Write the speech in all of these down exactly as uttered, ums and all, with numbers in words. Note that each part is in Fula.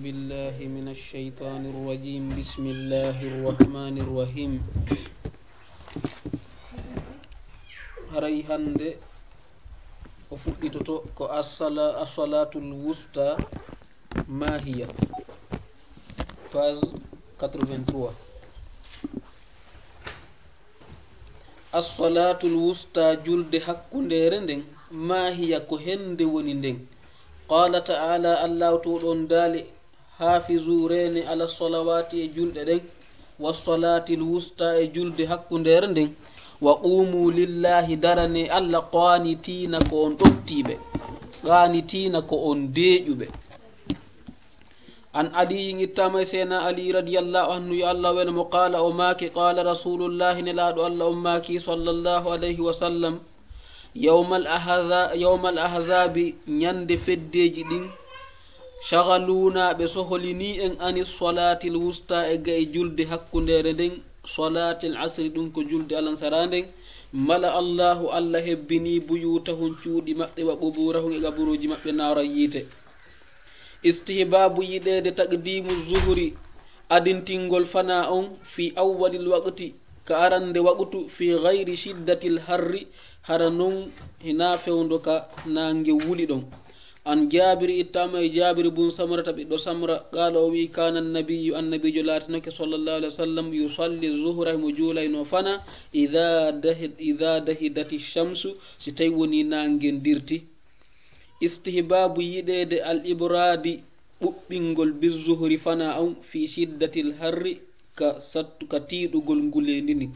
بالله من الشيطان الرجيم. بسم الله الرحمن الرحيم. Haray hannde o fuɗɗitoto ko assala-, assalatul wusta ma hiya, page quatre-vingt-trois. Assalatul wusta, julde hakkundeere nden, ma hiya, ko hende woni nden. Qala ta'ala, Allahu to ɗon daali, hafizu, reene, ala salawati, e julɗe ɗen, wa salatil wusta, e julde hakkundeere nden, wa qumu lillahi, darane Allah, qanitina, ko on ɗoftiiɓe, qanitina, ko on deeƴuɓe. An Aliyin, ittama e Seena Ali radiyallahu anhu, yo Allah wele mo, qala, o maaki, qala rasulullahi, nelaaɗo Allah on maaki, sallallahu alayhi wa sallam, yawmal ahza-, yawmal ahzabi, ñande feddeji ɗin, shagaluna, ɓe soholini en, ani salatil wusta, e ga'i julde hakkundeere nden, salatil asri, ɗum ko julde alansara nden, mala Allahu, Allah hebbini, buyutahum, cuuɗi maɓɓe, wa quburahum, e qaburuji maɓɓe, naaran, yiite. Istihbabu, yiɗeede, taqdimu zuhri, adintingol fana on, fi awwalil waqti, ka arande waqtu, fi gayri shiddatil harri, hara non hina fewndo ka nange wuli ɗon. An Jabiri, ittama e Jabiri bun Samrata ɓiɗɗo Samra, qala, o wi, kana nabiyyu, annabijo laatinake, sallallahu alaihi wasallam, yusalli zuhra, himo juulayno fana, idha dahi-, idha dahidati shamsu, si tawi woni nange dirti. Istihbabu, yiɗeede, al ibradi, ɓuɓɓingol, bizuhri, fana on, fi shiddatil harri, ka sattu, ka tiiɗugol nguleendi ndin.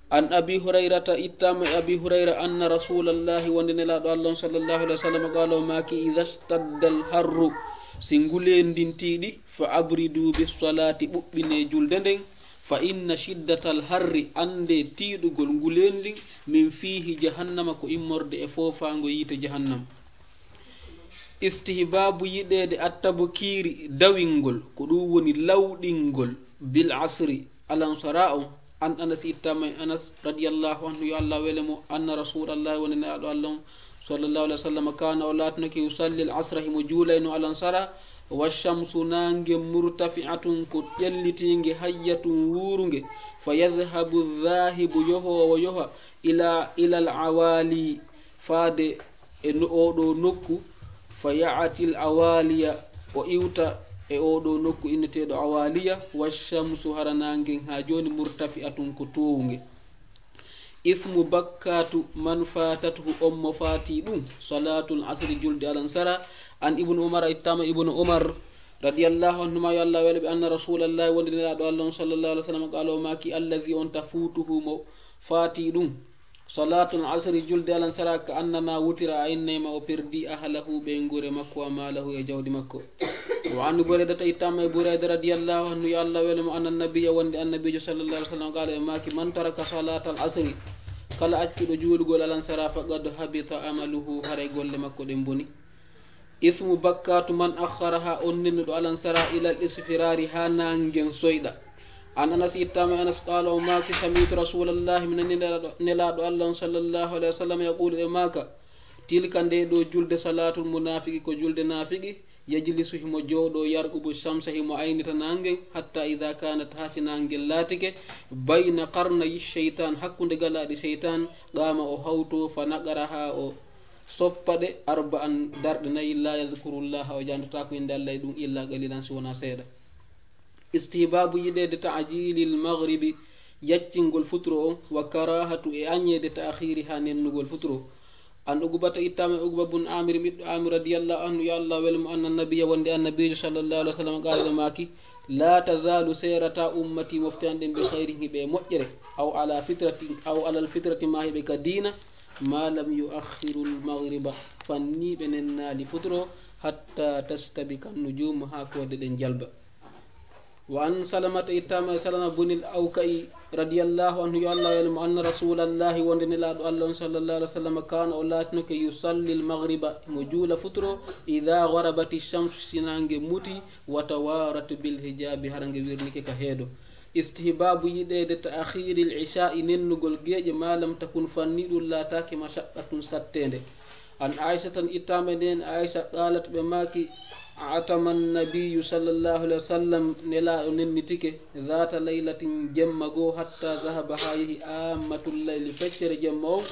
An Abi Hurayrata, ittama e Abi Hurayra, anna rasulallahi, wonde nelaaɗo Allah on, sallallahu alaihi wasallam, qala, o maaki, idha shtadda al harru, si nguleendi ndin tiiɗi, fa abridu bis salati, ɓuɓɓine julde nden, fa inna shiddatal harri, annde tiiɗugol nguleendi ndin, min fiihi jahannama, ko immorde e foofaango yiite jahannam. Istihbabu, yiɗeede, attabkiiri, dawingol, ko ɗum woni lawɗingol, bil asri, alansara on. An Anas, ittama e Anas radiyallahu anhu, yo Allah wele mo, anna rasulallahi, wonde nelaaɗo Allah on, sallallahu alaihi wasallam, kana, o laatunake, yusalli al asra, himo juulayno alansara, wa shamsu, nange, murtafi'atun, ko ƴellitinge, hayyatun, wuurunge, fa yadhhabu dhahibu, yohoowo yoha, ila, ila al awali, faade e no-, oɗo nokku, fa ya'til awaliya, o iwta e oɗo nokku inneteeɗo Awaliya, wa shamsu, hara nangen ha joni, murtafi'atun, ko towunge. Ismu bakkatu man fatathu, on mo fati ɗum salatul asri, julde alansara. An Ibnu Umar, ittama Ibnu Umar radiyallahu anhuma, yo Allah wele ɓe, anna rasulallahi, wonde nelaaɗo Allah on, sallallahu alaihi wasallam, qala, o maaki, alladhi, on tafutuhu, mo fati ɗum salatul asri, julde alansara, ka annama wutira, a innayma o perdi, ahlahu, ɓeynguure makko, wa malahu, e jawdi makko. Wa an Buraydata, ittama e Burayda radiyallahu anhu, yo Allah wele mo, anna nabiyya, wonde annabijo sallallahu alaihi wasallam, qala, e maaki, man taraka salatal asri, kala accuɗo juulugol alansara, faqad habita amaluhu, haray golle makko ɗen boni. Ismu bakkatu man akhkharaha, on nennuɗo alansara, ilal isfirari, ha nangen soyɗa. An Anas, ittama e Anas, qala, o maaki, sami'tu rasulallahi, mi nani nelaɗo, nelaɗo Allah on, sallallahu alaihi wasallam, yaqulu, e maaka, tilka, nde ɗo julde, salatul munafiqi, ko julde nafiqi, yajlisu, himo jooɗo, yarqubu shamsa, himo aynita nangen, hatta idha kanat, ha si nangen laatike, bayna qarnayi shaytan, hakkunde galaɗi shaytan, qama, o hawto, fa naqaraha, o soppa ɗe, arba'an, darɗe nayi, la yadhkurullaha, o jantatako innde Allah e ɗum, illa qalilan, si wona seeɗa. Istihbabu, yiɗede, ta'jilil maghribi, yaccingol futuro on, wa karahatu, e añede, ta'khiriha, nennugol futuro. An Uqbata, ittama e Uqba bun Amir, ɓiɗɗo Amir, radiyallahu anhu, yo Allah wel mo, anna nabiyya, wonde annabijo sallallahu alaihi wasallam, qala, o maaki, la tazalu, serata, ummati, mofte an ɗen, bi khairin, hiɓe e moƴƴere, aw ala fitrati, aw alal fitrati, ma hiɓe ka diina, ma lam yu'akhkhirul maghriba, fanni ɓe nennaali futuro, hatta tastabika nujumu, haa koode ɗen jalba. Wa an Salamata, ittama e Salama bunil Awka'i, radiyallahu anhu, yo Allah wel mo, anna rasulallahi, wonde nelaɗo Allah on, sallallahu alaihi wasallam, kana, o laatinoke, yusallil maghriba, mo juula futuro, idha gharabati shamsu, si nange muti, wa tawarat bil hijabi, hara nge wirnike ka heedo. Istihbabu, yiɗede, ta'khiril isha'i, nennugol geeƴe, ma lam takun, fanni ɗum laatake, mashaqqatun, sattende. An Aisha tan, ittama e nden Aisha, qalat, ɓe maaki, عتم النبي صلى الله عليه وسلم, Nelaaɗo nennitike, ذات ليلة, jemma goo, حتى ذهب, haa yehi, عامة الليل, feccere jemma on,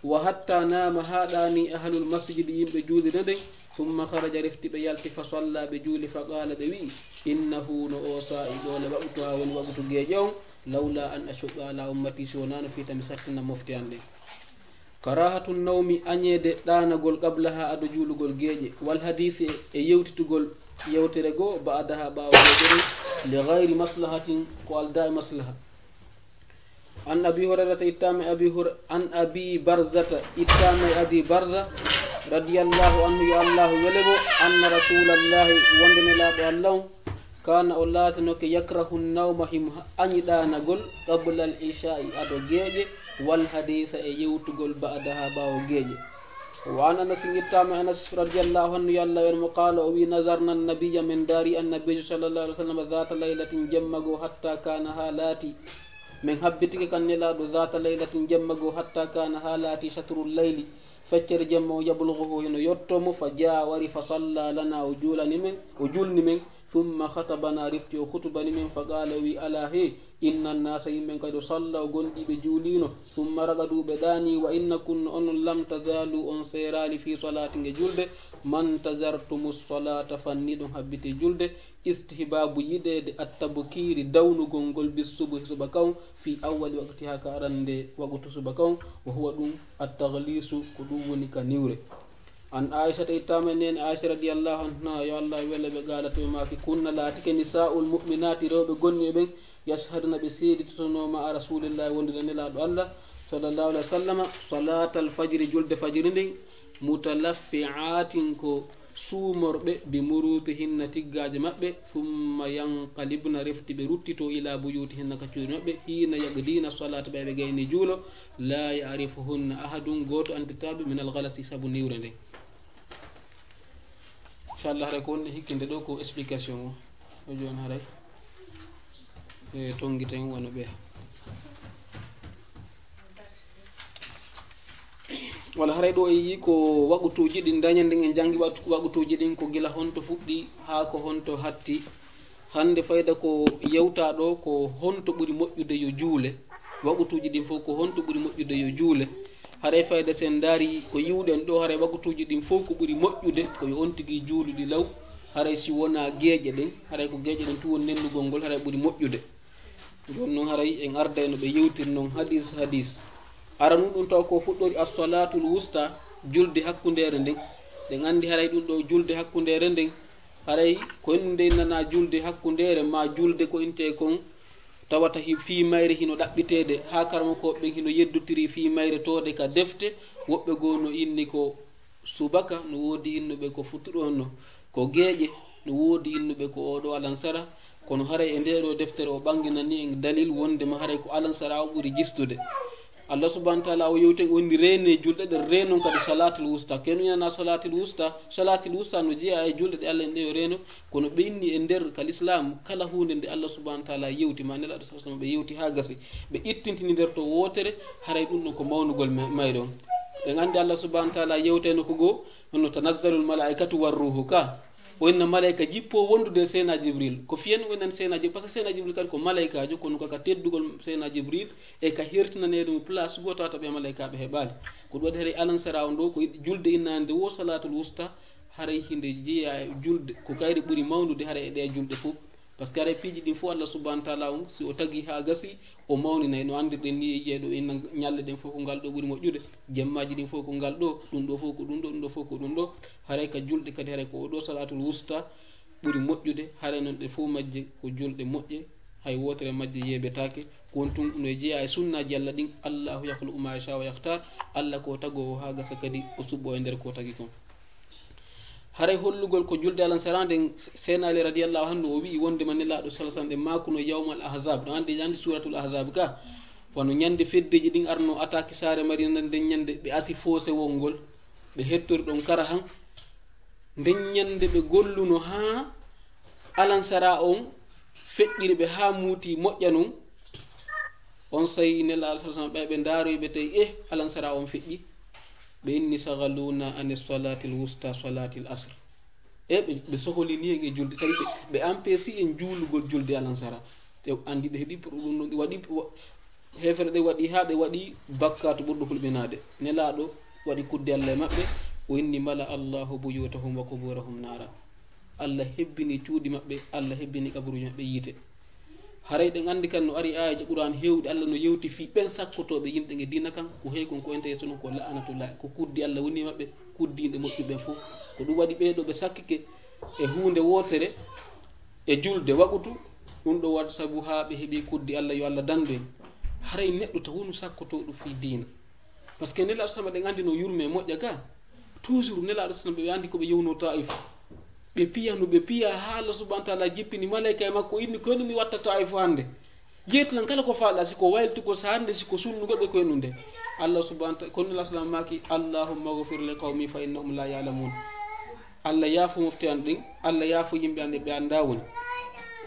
وحتى نام, haa ɗaanii, أهل المسجد, yimɓe juulirde nden, ثم خرج, refti ɓe yalti, فصلى, ɓe juuli, فقال, ɓe wi'i, إنه, no oo saa'i ɗoo le, وقتها, woni waqtu geeƴe on, لولا أن أشق على أمتي, si wonaano fii ta mi sattina mofte an ɗen. كراهة النوم, añeede ɗaanagol, قبلها, ado juulugol geeƴe, والحديث, e yewtitugol yewtere goo, بعدها, ɓaawo geeƴe ɗen, لغير مصلحة, ko aldaa e maslaha. عن أبي هريرة, ittaama e Abi Hur-, عن أبي برزة, ittaama e Abi Barza, رضي الله عنه, yo Allaahu wele mo, أن رسول الله, wonde Nelaaɗo Alla on, كان, o laatinoke, يكره النوم, himo añi ɗaanagol, قبل العشاء, ado geeƴe, والحديث, e yewtugol, بعدها, ɓaawo geeƴe. وعن أنس, ittaama e Anas, رضي الله عنه, yo Alla wele mo, قال, o wi'i, نظرنا النبي, men ndaari Annabiijo, صلى الله عليه وسلم, ذات ليلة, jemma goo, حتى كان, haa laatii, men habbitike kan Nelaaɗo, ذات ليلة, jemma goo, حتى كان, haa laatii, شطر الليل, feccere jemma on, يبلغه, hino yottoo mo, فجاء, wari, فصلى لنا, o juulani men, o julni men, ثم خطبنا, refti o khutubani men, فقال, o wi'i, ألا, hee, إن الناس, yimɓe ɓen kadi, صلوا, gonɗii ɓe juuliino, ثم رقدوا, ɓe ɗaanii, وإنكم, no onon, لم تزالوا, on seeraali, في صلاة, e julde, ما انتظرتم الصلاة, fannii hiɗon habbiti julde, استحباب, yiɗeede, التبكير, dawnugol ngol, بالصبح, subaka on, في أول وقتها, ka arannde waqtu subaka on, وهو, ɗum, التغليس, ko ɗum woni ka niwre. عن عائشة, ittaama e neene Aisha, رضي الله عنها, yo Alla wele ɓe, قالت, o maaki, كن, laatike, نساء المؤمنات, rewɓe gomɗinɓe ɓen, يشهدن, ɓe seeditotonoo, مع رسول الله, wondude Nelaaɗo Alla, صلى الله عليه وسلم, صلاة الفجر, julde fajiri nden, متلفعات, ko suumorɓe, بمروطهن, tiggaaje maɓɓe, ثم ينقلبن, refti ɓe ruttitoo, إلى بيوتهن, ka cuuɗi maɓɓe, حين يقضين الصلاة, ɓay ɓe gaynii juulo, لا يعرفهن أحد, gooto annditaa ɓe, من الغلس, sabu niwre nden. Inchallah, haray ko wonde hikkinde ɗoo ko explication o. O jooni haray e tonngiten wano ɓeya. Wala haray ɗoo en yii ko waqtuuji ɗin, dañande en janngi waqtu-, waqtuuji ɗin, ko gila honto fuɗɗi haa ko honto hatti. Hannde fayda ko yewtaa ɗoo ko honto ɓuri moƴƴude yo juule. Waqtuuji ɗin fof ko honto ɓuri moƴƴude yo juule. Haray fayda si en ndaari ko yiwɗen ɗoo, haray waqtuuji ɗin fof ko ɓuri moƴƴude ko yo on tigi juuluɗi law. Haray si wonaa geeƴe ɗen, haray ko geeƴe ɗen tun woni nennugol ngol, haray ɓuri moƴƴude. Jooni non haray en arday no ɓe yewtiri non hadis hadis. Aranun ɗun taw ko fuɗɗori as-salaatul wusta, julde hakkundeere nden. Ɗen anndi haray ɗun ɗoo julde hakkundeere nden, haray ko en nde nana julde hakkundeere maa julde ko intee kon, tawata hi-, fii mayre hino ɗaɓɓiteede, haa karamokooɓe ɓen hino yeddotiri fii mayre toode ka defte, woɓɓe goo no inni ko subaka, no woodi innuɓe ko futuro, no ko geeƴe, no woodi innuɓe ko oo ɗoo alansara. Kono haray e ndee ɗoo deftere o ɓannginanii en dalil wonndema haray ko alansara on ɓuri jistude. Allah subhanahu wa taala o yewti en, o inni reenee julɗe ɗen, reenon kadi salaatul wusta. Ko en wi'anaa salaatul wusta? Salaatul wusta no jeyaa e julɗe ɗe Allah en ɗe yo reeno, kono ɓe inni e nder ka lislaam kala huunde nde Allah subhanahu wa taala yewti, ma Nelaaɗo sallallahu alaihi wasallam ɓe yewti haa gasi, ɓe ittintini nder to wootere, haray ɗun ɗon ko mawnugol ma-, mayre on. Ɗen anndi Allah subhanahu wa taala yewtayno ko goo, hono tanazzalul malaa'ikatu war ruuhu ka. O inna malayka jippoo wondude e Seena Jibril. Ko fiyen o innani Seena Jibril? Parce que Seena Jibril kadi ko malaykaajo, kono ka, ka teddugol Seena Jibril e ka hertinaneede mo place goo tawata ɓee malaykaaɓe heɓaali. Ko ɗun waɗi haray alansara on ɗoo ko julde innaande woo salaatul wusta, haray hinde jeyaa e julde, ko kayre ɓuri mawnude haray e ɗee julɗe fof. Parce que haray piiji ɗin fof Allah subhanahu wa taala on, si o tagi haa gasi, o mawninay. No anndirɗen nii e yi'ay ɗoo, inna ñalɗe ɗen fof ko ngal ɗoo ɓuri moƴƴude, jemmaaji ɗin fof ko ngal ɗoo, ɗun ɗoo fof ko ɗun ɗoo, ɗun ɗoo fof ko ɗun ɗoo. Haray ka julɗe kadi, haray ko oo ɗoo salaatul wusta ɓuri moƴƴude, haray non ɗe fof majje ko julɗe moƴƴe, hay wootere majje yeebetaake. Ko on tun no jeyaa e sunnaaji Allah ɗin, Allahu yakhluqu ma yasha wa yakhtar, Allah ko tagoowo haa gasa kadi o suɓoo e nder ko tagi kon. Haray hollugol ko julde alansara nden, Seena Ali radiyallahu anhu o wi'i wonndema Nelaaɗo sallallahu alaihi wasallam ɓe maakuno yawmal ahzab. Ɗon anndi, anndi suuratul Ahzab ka? Wano ñande feddeeji ɗin arno attaque saare Madina nden, nden ñande ɓe asi foosewol ngol, ɓe hettori ɗon kara han. Nden ñande ɓe golluno haa alansara on feƴƴiri ɓe haa muuti moƴƴa non. Onsay Nelaaɗo sallallahu alaihi wasallam ɓay ɓe ndaaroyi ɓe tawi, eh, alansara on feƴƴi. Ɓe inni, "Shaghaluna ani salatil wusta, salatil asr." E ɓe, ɓe soholini en e julde, c'est-à-dire ɓe, ɓe empêche en juulugol julde alansara. Ɓe anndi ɓe heɓi pour ɗum ɗum, ɓe waɗi, wa-, heefere ɗe waɗi haa ɓe waɗi bakkaatu ɓurɗo hulɓinaade. Nelaaɗo waɗi kudde Allah e maɓɓe, o inni: "Mala Allahu buyutahum wa quburahum nara." Allah hebbini cuuɗi maɓɓe, Allah hebbini kaburuuji maɓɓe yiite. Haray ɗen anndi kan no ari aayeeje Qur'an heewɗe, Allah no yewti fii ɓen sakkotooɓe yimɓe nge diina kan, ko heewi kon ko enta yeeso ɗon ko la'anatullahi, ko kuddi Allah woni e maɓɓe, kuddiiɗe moƴƴuɓe fof. Ko ɗum waɗi ɓee ɗoo ɓe sakkike e huunde wootere, e julde waqutu, ɗum ɗoo waɗi sabu haa ɓe heɓi kuddi Allah, yo Allah dandu en. Haray neɗɗo to wonu sakkotooɗo fii diina. Parce que Nelaaɗo sama ɗen anndi no yurme moƴƴa ka. Toujours Nelaaɗo sama ɓe anndi ko ɓe yewno Taif. Ɓe piya no ɓe piya haa Allah subhanahu wa ta'ala jippini malayka e makko inni ko mi watta Taif hannde. Yeetu lan kala ko faalɗa, si ko wayltugol sa hannde, si ko sunnugol ɓe ko ennude. Allah subhanahu wa ta'ala, kono Nelaaɗo sama maaki: "Allahumma ghfir li qawmi fa innahum la ya'lamun." Allah yaafo mofte an ɗen, Allah yaafo yimɓe an ɓe annda woni.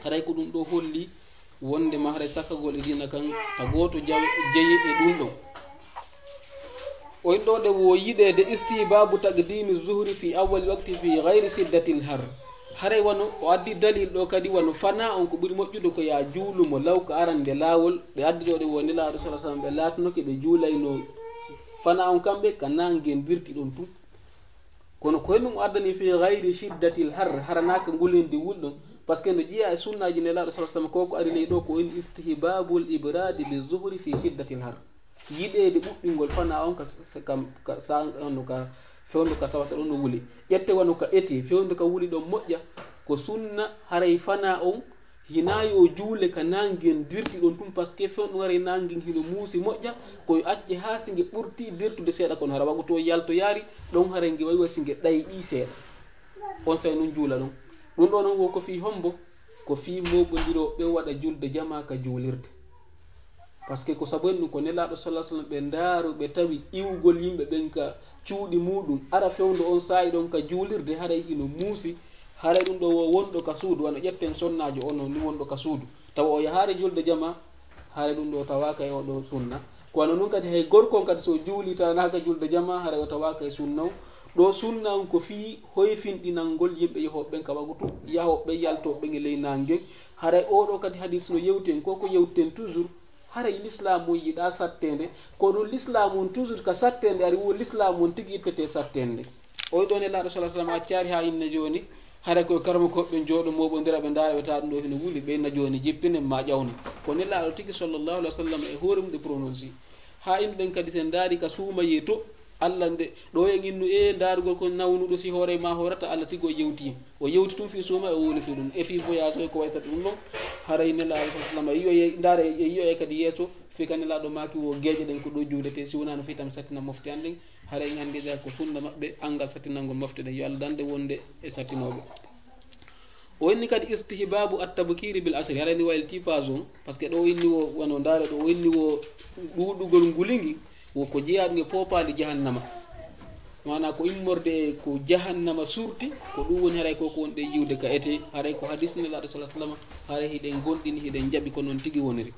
Haray ko ɗum ɗoo holli wonde ma haray sakkagol e diina kan, ta gooto jaw-, jeyi e ɗum ɗon. O inɗo ɗe wo yiɗeede istihbaabu taqdimi zuhri fi awwali waqti fi ghayri shiddatil har. Haray wano o addi dalil ɗo kadi wano fana on ko ɓuri moƴƴude ko ya juulu mo law ka arande laawol. Ɓe addi ɗo ɗe wo Nelaaɗo sallallahu alaihi wasallam ɓe laatnoke ɓe juulayno fana on kamɓe ka nange ndirti ɗon tun. Kono ko henɗum o addani fi ghayri shiddatil har, haranaaka ngulendi wulɗon, parce que no jeyaa e sunnaaji Nelaaɗo sallallahu alaihi wasallam, ko ko ari ley ɗo ko en istihbabul ibradi bi zuhri fi shiddatil har. Yiɗeede ɓuɓɓingol fana on ka, ka, ka, sa-, on ka fewndo ka tawata ɗon no wuli. Ƴette wano ka eti, fewndo ka wuli ɗon moƴƴa, ko sunna haray fana on Hinaa yo juule ka naange ngen dirti ɗon tun, parce que fewndo haray naange ngen hino muusi moƴƴa, ko yo acce haa si nge ɓurti dirtude seeɗa, kono hara wagu to yaltoyaari ɗon, haray nge wayi wa si nge ɗayɗi seeɗa. On say nun juula ɗon. Ɗum ɗo non wo ko fii hombo? Ko fii mooɓondirooɓe waɗa julde jamaa ka juulirde. Parce que ko sabu en ɗum ko Nelaaɗo sallallahu alaihi wasallam ɓe ndaaru, ɓe tawi iwgol yimɓe ɓen ka cuuɗi muuɗum, ara fewndo on saa'i ɗon ka juulirde, haray hino muusi, haray ɗum ɗo wo wonɗo ka suudu, wano ƴetten sonnaajo on non ni wonɗo ka suudu, tawa o yahaare julde jamaa, haray ɗum ɗo tawaaka e oo ɗo sunna. Ko wano non kadi hay gorko on kadi so juuli tanaaka julde jamaa, haray o tawaaka e sunna on. Ɗo sunna on ko fii hoyfinɗinangol yimɓe yahooɓe ɓen ka wagutu, yahooɓe ɓen yaltooɓe ɓen e ley naange. Haray oo ɗo kadi hadis no yewti en, ko ko yewten toujours, haray lislaamu on yiɗaa satteende, ko ɗum lislaamu on toujours ka satteende ari, wo lislaamu on tigi ittetee satteende. Oy ɗo Nelaaɗo sallallahu alaihi wasallam accaali haa inna jooni, haray ko e karamokooɓe ɓen jooɗo mooɓondira ɓe ndaara ɓe taa ɗum ɗo hino wuli, ɓe inna jooni jippinen ma ƴawne. Ko Nelaaɗo tigi sallallahu alaihi wasallam e hoore mum ɗe prononci. Haa yimɓe ɓen kadi sen ndaari ka suumayee to, Allah nde, ɗo en innu e ndaarugol ko nawnuɗo si hoore ma hoorata, Allah tigi o yewti en. O yewti ɗum fii suuma, o wowli fii ɗum. E fii voyage o, e ko waytata ɗum ɗon, haray Nelaaɗo sallallahu alaihi wasallam, e yi'oye, ndaara, e yi'oye kadi yeeso, fii ka Nelaaɗo maaki wo geeƴe ɗen ko ɗo juuletee, si wonaa no fii tan sattina mofte an ɗen, haray en anndi ɗa ko sunna maɓɓe, angal sattinangol mofte ɗen. Yo Allah dandu en wonde e sattinooɓe. O inni kadi istihbabu at-tabkiri bil asri, haray ni wayliti page on, parce que ɗo o inni wo, wano ndaare ɗo o inni wo ɗuuɗugol nguli ngi, wo ko jeyaa ɗum e poopaali jahannama. Maanaa ko immorde e ko jahannama surti, ko ɗum woni haray ko ko wonɗen yi'ude ka ete, haray ko hadis Nelaaɗo sallallahu alaihi wasallam, haray hiɗen gonɗini, hiɗen jaɓi ko non tigi woniri.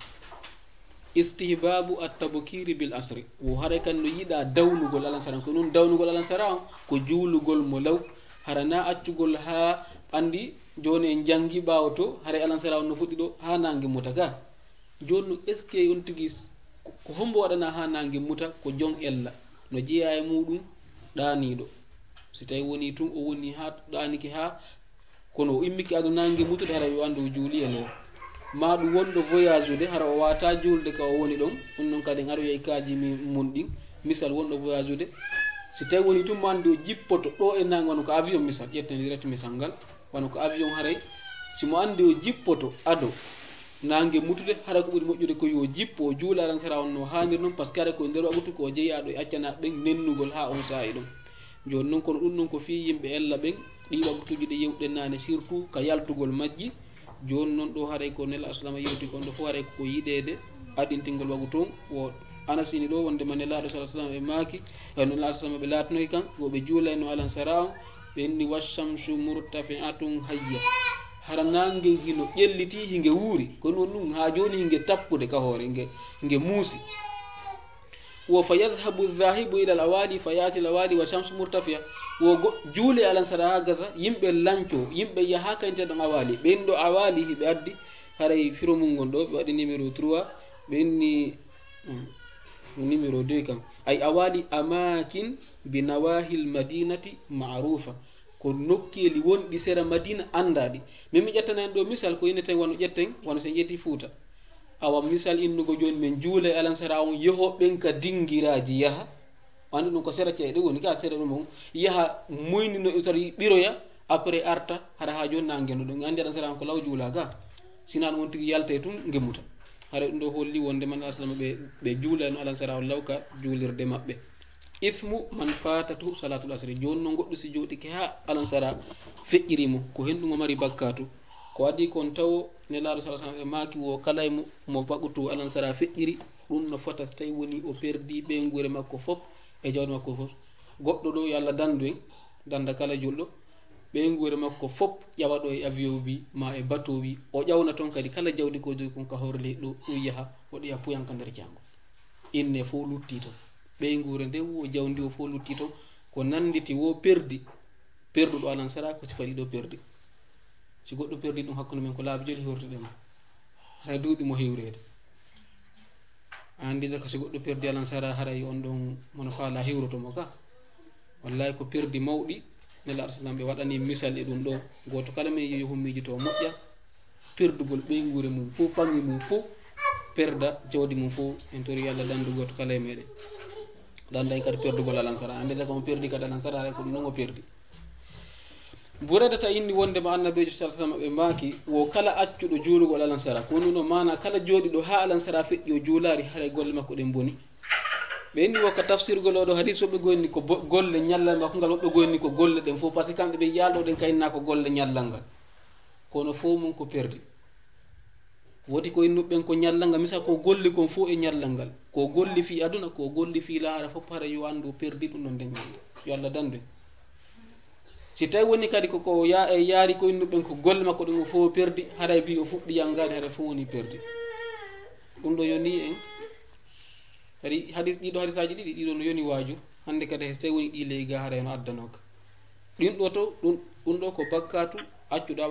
Istihbabu at-tabkiri bil asri, wo haray kan no yiɗaa dawnugol alansara, ko ɗum dawnugol alansara on, ko juulugol mo law, hara na accugol haa anndi jooni en janngi ɓaawo to, haray alansara on no fuɗɗi ɗo, haa naange muta ka. Jooni non, est-ce que on tigi s-, ko, ko hombo waɗanaa haa naange muta? Ko jon ella, no jeyaa e muuɗum ɗaaniiɗo. Si tawi wonii tun o wonii haa ɗaanike haa, kono o immike ado naange mutude, hara yo anndu o juuli e ley. Maa ɗum wonɗo voyage ude, hara o waawataa juulde ka o woni ɗon, ɗum ɗon kadi en aroyay kaaji mi-, mun ɗin. Misal wonɗo voyage ude, si tawi wonii tun mo anndi o jippoto ɗo e naange, wano ko avion misal, ƴetten direct misal ngal. Wano ko avion haray, si mo anndi o jippoto ado naange mutude, haray ko ɓuri moƴƴude ko yo jippo, o juula alansara on no haaniri non, parce que haray ko e nder wagutu ko o jeyaaɗo e accana ɓen nennugol haa on saa'i ɗon. Jooni non, kono ɗum non ko fii yimɓe ella ɓen, ɗii wagutuuji ɗi yewɗen naane, surtout ka yaltugol majji. Jooni non ɗo haray ko Nelaaɗo sallallahu alaihi wasallam yewti kon ɗo fof, haray ko ko yiɗeede aɗintingol wagutu on. Wo Anas ini ɗo wonde ma Nelaaɗo sallallahu alaihi wasallam ɓe maaki, e Nelaaɗo sallallahu alaihi wasallam ɓe laatnoyi kan, wo ɓe juulayno alansara on, ɓe inni: "Washamsu murtafi'atun hayya." Hara naange hino ƴelliti, hinge wuuri. Kono ɗum haa jooni hinge tappude ka hoore, hinge, hinge muusi. Wo fa yadhhabu dhahibu ila al-awali fa yati al-awali wa shamsu murtafi'a. Wo go juule alansara ha gasa, yimɓe lanco, yimɓe yaha kayte ɗon awali. Ɓe inno ɗo awali, hiɓe addi, haray firo mum ngon ɗo, ɓe waɗi numéro trois, ɓe inni, hmm, numéro deux kam. Ay awali amakin bi nawahil madinati ma'rufa. Ko nokkeeli wonɗi sera Madina anndaɗi. Min mi ƴettana en ɗo misal ko inneten wano ƴetten, wano sen ƴetti Fuuta. Awa misal innugo jooni men juula e alansara on, yeho ɓen ka dingiraaji yaha. Anndi ɗum ko sera ceeɗe woni ka sera ɗum on. Yaha muynino e tari ɓiroya, après arta, hara ha jooni na ngeno ɗum. Anndi alansara on ko law juula ga. Sina ɗum on tigi yalta e tun ngemuta. Hara ɗum ɗo holli wonde man asalama ɓe, ɓe juula no alansara on law ka juulirde maɓɓe. Ismu man fatatu salatul asri. Jooni no goɗɗo si jooɗike ha alansara feƴƴiri mo, ko hen ɗum o mari bakkatu. Ko adii kon tawo Nelaaɗo sala sallam ɓe maaki wo kala e mo, mo bagutu alansara feƴƴiri, ɗum no fota so tawi woni o perdi ɓeynguure makko fof e jawdi makko fof. Goɗɗo ɗo yo Allah dandu en, danda kala julɗo, ɓeynguure makko fof ƴawa ɗo e avion wi ma e bateau wi, o ƴawna toon kadi kala jawdi ko jogi kon ka hoore leydi ɗo, ɗum yaha, o ɗoya puyanka nder janngo. Inne fof lutti toon. Ɓeynguure nde wo jawdi o fof lutti toon. Ko nanditi wo perdi. Perduɗo alansara ko sifa ɗiɗo perdi. Si goɗɗo perdi ɗum hakkunde men ko laabi joli hewtude ma. Haray duuɗi mo hewreede. A anndi de ko si goɗɗo perdi alansara haray on ɗon mono faala hewroto mo ka. Wallahi ko perdi mawɗi. Nelaaɗo sallam ɓe waɗani misal e ɗum ɗo. Gooto kala men yo hummiiji to moƴƴa. Perdugol ɓeynguure mum fof, famille mum fof, perda jawdi mum fof. En tori yo Allah dandu gooto kala e meɗen. Danda en kadi perdugol alansara. Anndi de ko mo perdi kadi alansara haray ko ɗum ɗon o perdi. Buraydata inni wonde ma annabiijo sala sallam ɓe maaki wo kala accuɗo juulugol alansara. Ko ɗum ɗo maana kala jooɗiɗo ha alansara feƴƴi o juulaari haray golle makko ɗen boni. Ɓe inni wo ka tafsirgol oɗo hadis woɓɓe goyni ko bo-, golle ñallal makko ngal, woɓɓe goyni ko golle ɗen fof, par ce que kamɓe ɓe yaalɗo ɗen kayna ko golle ñallal ngal. Kono fof mum ko perdi. Woti ko innuɓe ɓen ko ñallal ngal, misa ko golli kon fof e ñallal ngal. Ko golli fii aduna, ko golli fii lahara fof hara yo anndu o perdi ɗum ɗon nden ñande. Yo Allah dandu en. Si tawi woni kadi ko, ko ya-, e yaari ko innuɓe ɓen ko golle makko ɗum o fof perdi, haray bi o fuɗɗi yangaade, haray fof woni perdi. Ɗum ɗo yoni en. Hari hadis, ɗiɗo hadisaaji ɗiɗi, ɗiɗo no yoni waaju. Hannde kadi hay so tawi woni ɗi ley ga haray no addanooka. Ɗum ɗo to, ɗum, ɗum ɗo ko bakkatu accuɗo